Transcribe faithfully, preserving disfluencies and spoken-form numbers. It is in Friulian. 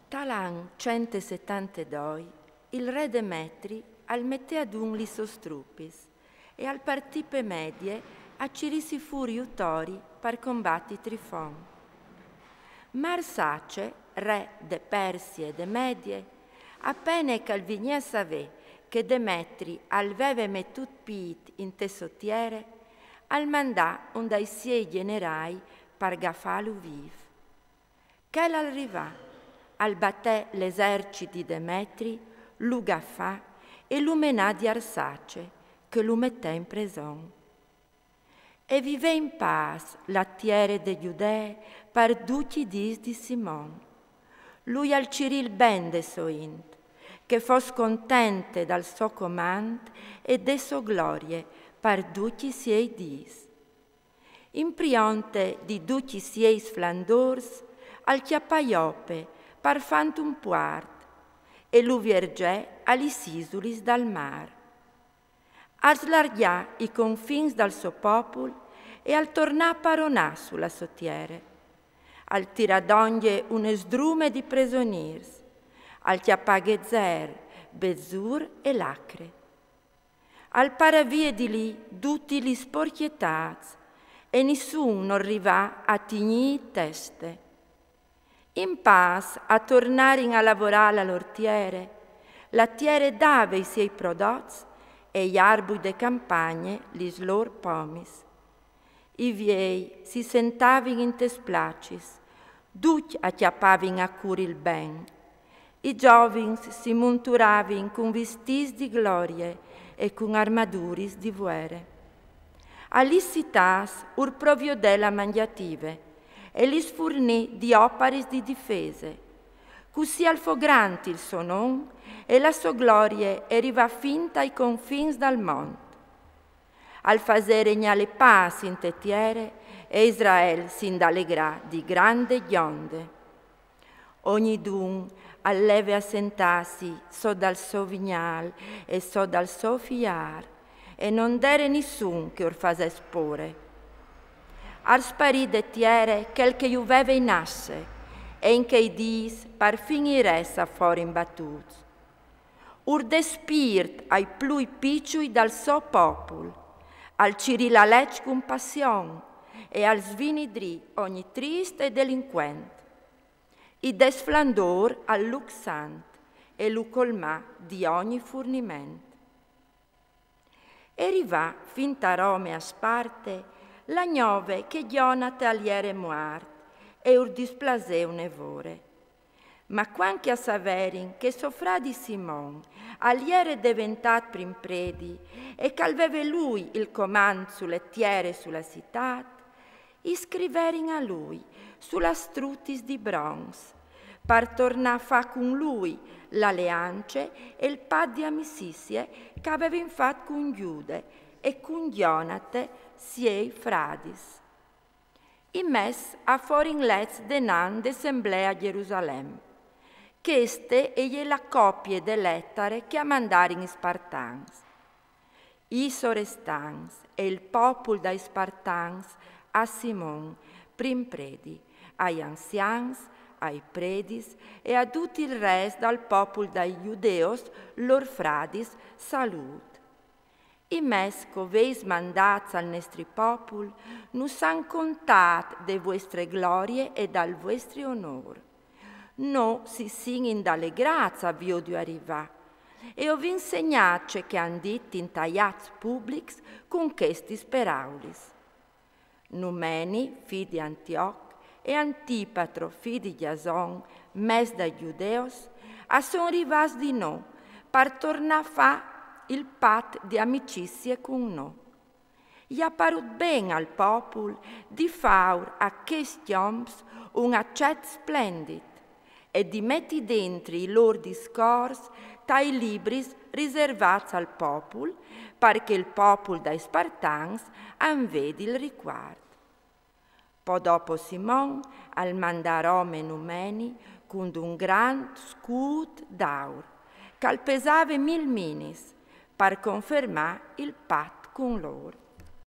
Tal an centesetantedoi il re Demetri al metè adun li sôs trupis e al partì pe Medie a cirîsi fûr jutori par combati Trifon. Ma Arsace, re de Persie e de Medie, a pene che al vignè a savê che Demetri al veve metût pît inte sô tiere, al mandà un dai siei gjenerâi par gafâlu vîf. Chel al rivà, al batè l'esercit di Demetri, lu gafà e lu menà di Arsace, che lu metè in preson. E vivè in pâs la tiere de Judee par ducj i dîs di Simon. Lui al cirì il ben de sô int, che e fos contente dal so comant e de sô glorie par ducj i siei dîs. In prionte di ducj i siei sflandôrs al cjapà Jope par fânt un puart e lu viergè a lis isulis dal mâr. Al slargjà i confins dal so popul e al tornà a paronâ su la sô tiere. Al tirà dongje une sdrume di presonîrs. Al cjapà Gezer, Betzur e Lacre. Al parà vie di li dutis lis sporcjetâts e nissun nol rivà a tignî teste. In pâs a tornarin a lavorâ la lôr tiere, la tiere dave i siei prodots e i arbui de campagne lis lôr pomis. I viei si sentavin intes placis, ducj a cjapavin a cûr il ben. I zovins si munturavin cun vistîts di glorie e cun armaduris di vuere. A lis citâts ur proviodè la mangjative e lis furnì di oparis di difese. Cussì al fo grant il so non e la sô glorie e rivà fin tai confins dal mont. Al fasè regnâ le pâs inte tiere e Israel si indalegrà di grande gjonde. Ognidun al leve a sentâsi sot dal so vignâl e sot dal so fiâr, e no 'nd ere nissun che ur fasès pôre. Al sparì de tiere chel che ju veve inasse, e in chei dîs parfin i rês a forin batûts. Ur dè spirt ai plui piçui dal so popul, al cirì la leç cun passion e al svinidrì ogni trist e delincuent. I dè sflandôr al lûc sant e lu colmà di ogni furniment. E rivà fin ta Rome a Sparte la gnove che Gjonate al jere muart e ur displasè une vore. Ma cuant che a saverin che so fradi Simon al jere deventât prin predi e che al veve lui il comant su le tiere e su la citât, i scriverin a lui su las strutis di bronç, par tornâ a fâ cun lui la aleance e il pat di amicizie che a vevin fat cun Jude e cun Gjonate siei fradis. I mès a forin lets denant de semblea a Gjerusalem. Cheste e je la copie de letare che a mandarin i spartans. I sorestants e il popul dai spartans a Simon, prin predi, ai anzians, ai predis e a dut il rest dal popul dai judeos, lôr fradis, salût. I mès che o vês mandâts al nestri popul nus àn contât de vuestre glorie e dal vuestri onôr. Nô si sin indalegrâts a viodiu arivâ e o vin segnât ce che a àn dit intai ats publics cun chestis peraulis. Numeni, fi di Antioc, e Antipatro, fi di Jason, mès dai judeos, a son rivâts di nô par tornâ a fâ il pat di amicizie cun nô. I à parût ben al popul di fâur a chescj oms un acet splendit e di meti dentri i lôr discors tai libris riservâts al popul, par che il popul dai spartans a 'nd vedi il ricuart. Po dopo Simon al mandà a Rome Numeni cun un grant scût d'aur, che al pesave mil minis, par confermâ il pat cun lôr.